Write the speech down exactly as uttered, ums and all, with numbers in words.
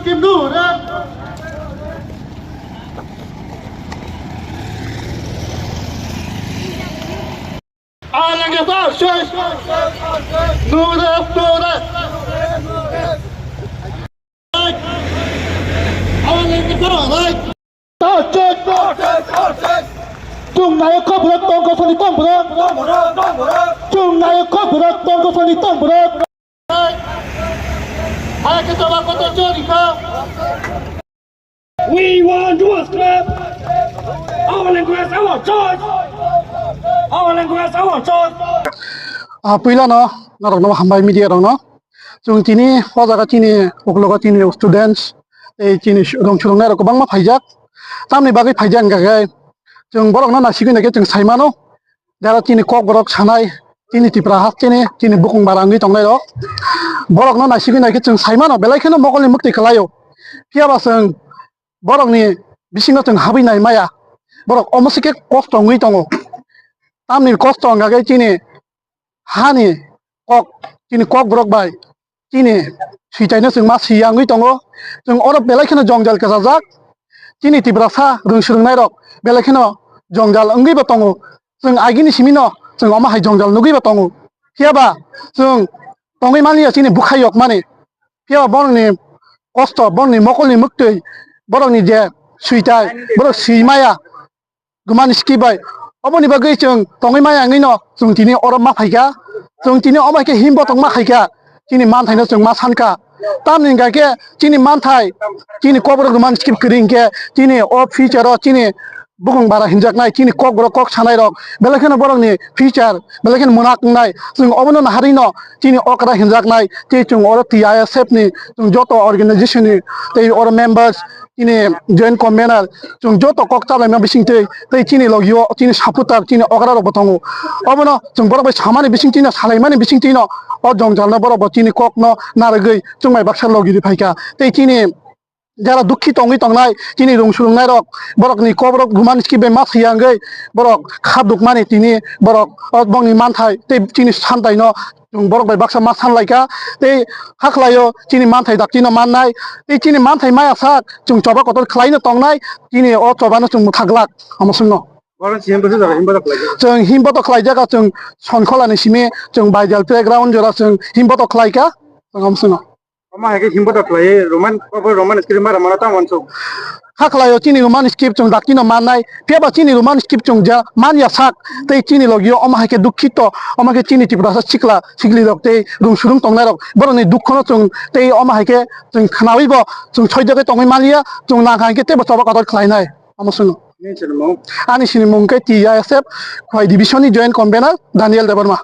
Kim Nura. Alange sar ses. Nura, Nura. Alange sar ses. Chungnai kobrak tongkosoni tongborok. Chungnai kobrak tongkosoni tongborok. Hai ke taba kotor chori kha. We want to scrap our language, our choice. Our language, our choice. Ah, puila no, norok no hambai media rok no. Chwng tini o jaga chini uklogo chini students tei chini rong chwrwng nairok kwbangma phaijak. Tamni bagwi phaijak hwnkha khe chwng borokno naisigwi naikhe chwng sai mano. Jara chini kokborok sanai, chini Tripura hasteni chini bukung bara wngwi tongnairok. Borokno naisigwi naikhe chwng sai mano, belai kheno mokolni mwktwi kwlaio. Phiya ba chwng borokni bisingo chwng habwi nai maya. Borok omo se khe kosto wngwi tongo. Tamni kosto hwnkha khe chini hani kok, chini kokborok bai chini switaino chwng ma siyangwi tongo. Chwng oro belai kheno jwngjal kwchajak. Chini Tiprasa rwng swrwngnairok belai kheno jwngjal wngwi bo tongo. Chwng agini simino chwng omo hai jwngjal nugwi bo tongo. Phiya ba chwng tongwi manya chini bwkha yokmani. Phiya ba borokni kosto, borokni mokolni mwktwi, borokni je switai, borok swi maya. Roman script bai. Oboni bagwi chwng tongwi maya wngwi no chwng tini oro ma phaikha. Chwng tini omo hai khe himbo tongma khaikha. Chini manthaino chwng ma sankha. Tamni hwnkha khe chini manthai, chini kokborok Roman script kwrwi hwnkhe chini o future o chini bukung bara hinjaknai, chini kokborok kok sanairok belai kheno borokni future belai kheno mwnak wngnai. Chwng obono naharwi no chini okra hinjaknai tei chwng oro T I S F ni chwng joto organization ni tei oro members chini joint convener chwng joto kok chalaima bisingtwi tei chini logio chini supporter chini okra rok bo tongo. Obono chwng borok bai samani bisingtwi no salaimani bisingtwi no o jwngjal no borok bo chini kok no narwgwi chwng bai baksa logi ri phaikha tei chini jara dukhi tongwi tongnai chini rung surungnai rok borokni kok rok Roman script bai ma siyangwi borok kha dukmani tini borok o bongni manthai tei chini santai no chwng borok bai baksa ma sanlaikha tei hakhlaio chini manthai daktino mannai tei chini manthai maya sak chwng choba kotor khlaino tongnai chini o chobano chwng mwthaglak omo swngno. Oro chini bwswk jaga himba khlaijak? Chwng himba to khlaijak chwng Sonkholani simi chwng Baijal playground jora chwng himba to khlaikha chwng omo swngno. Omo hai khe himba to khlaiwi Roman, obo Roman script mara mano tamo uansuk. Hakhlaio chini Roman script chwng daktino mannai, phiya ba chini Roman script chwng ja manya sak tei chini logio omo hai khe dukhito, omo khe chini Tiprasa sikla siklirok tei rung surung tongnairok borokni dukhono chwng tei omo hai khe chwng khnaui bo chwng soijakgwi tongwi manya, chwng nang hai khe teibo choba kotor khlainai omo swngno. Nini sinimung? Ani sinimung khe T I S F Khowai division ni joint convener Daniel Debbarma.